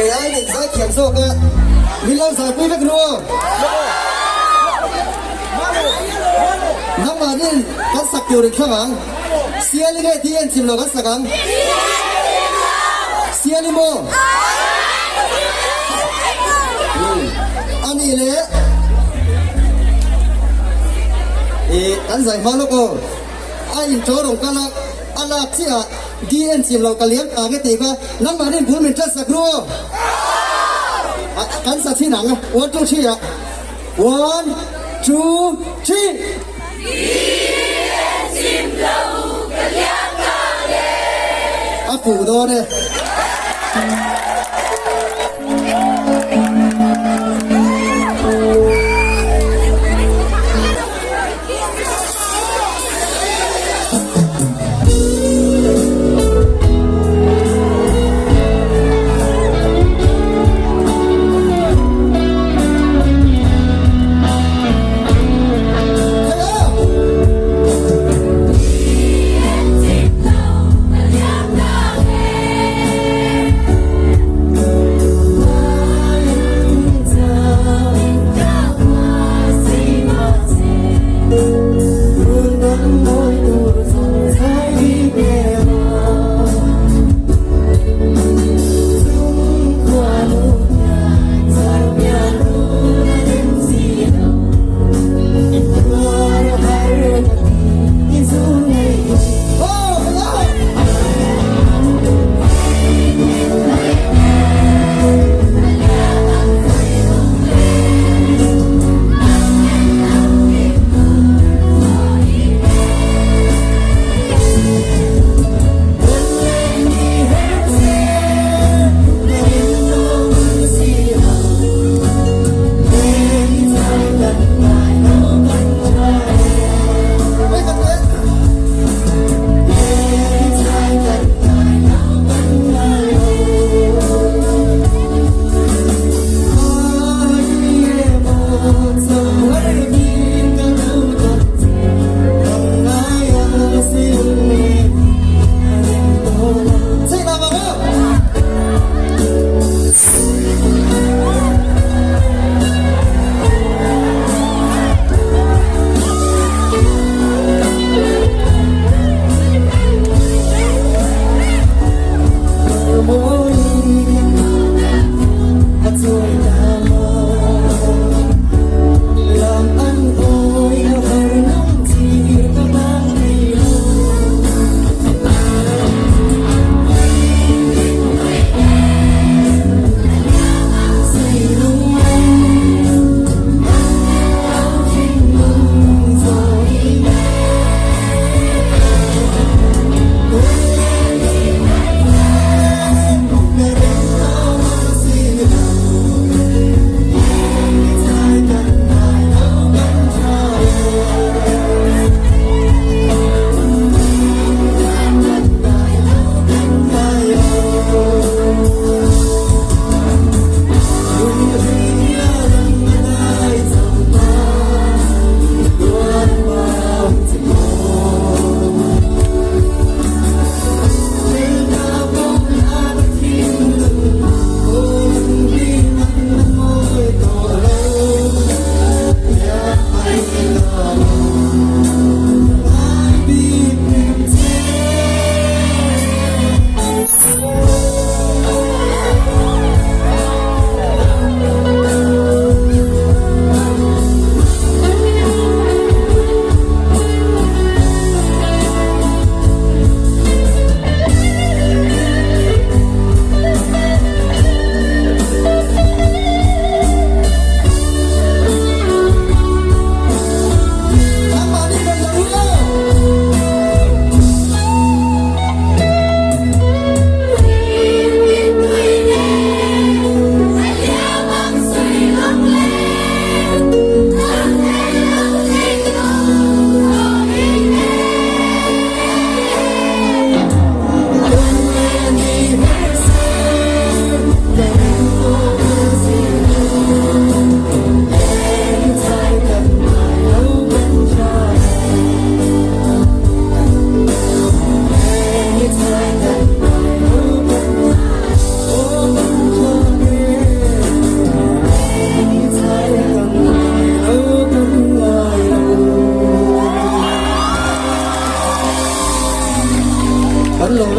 Kei aiin in zai thiam zawk a, min lo zaipui vek ru aw. Nangmahnin kan sak tur in thlang ang. Siali nge tih en chim lo kan sak ang. Siali maw? A nih le ih kan zai hma lawk aw. A intro rawn kal a, a lak chiah ah di en chim lo ka liam ta nge tih kha nangmahnin bul min ṭhat sak ru aw. Kan sa chhin ang one two three ah one two three. A fuh dawn e.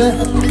e.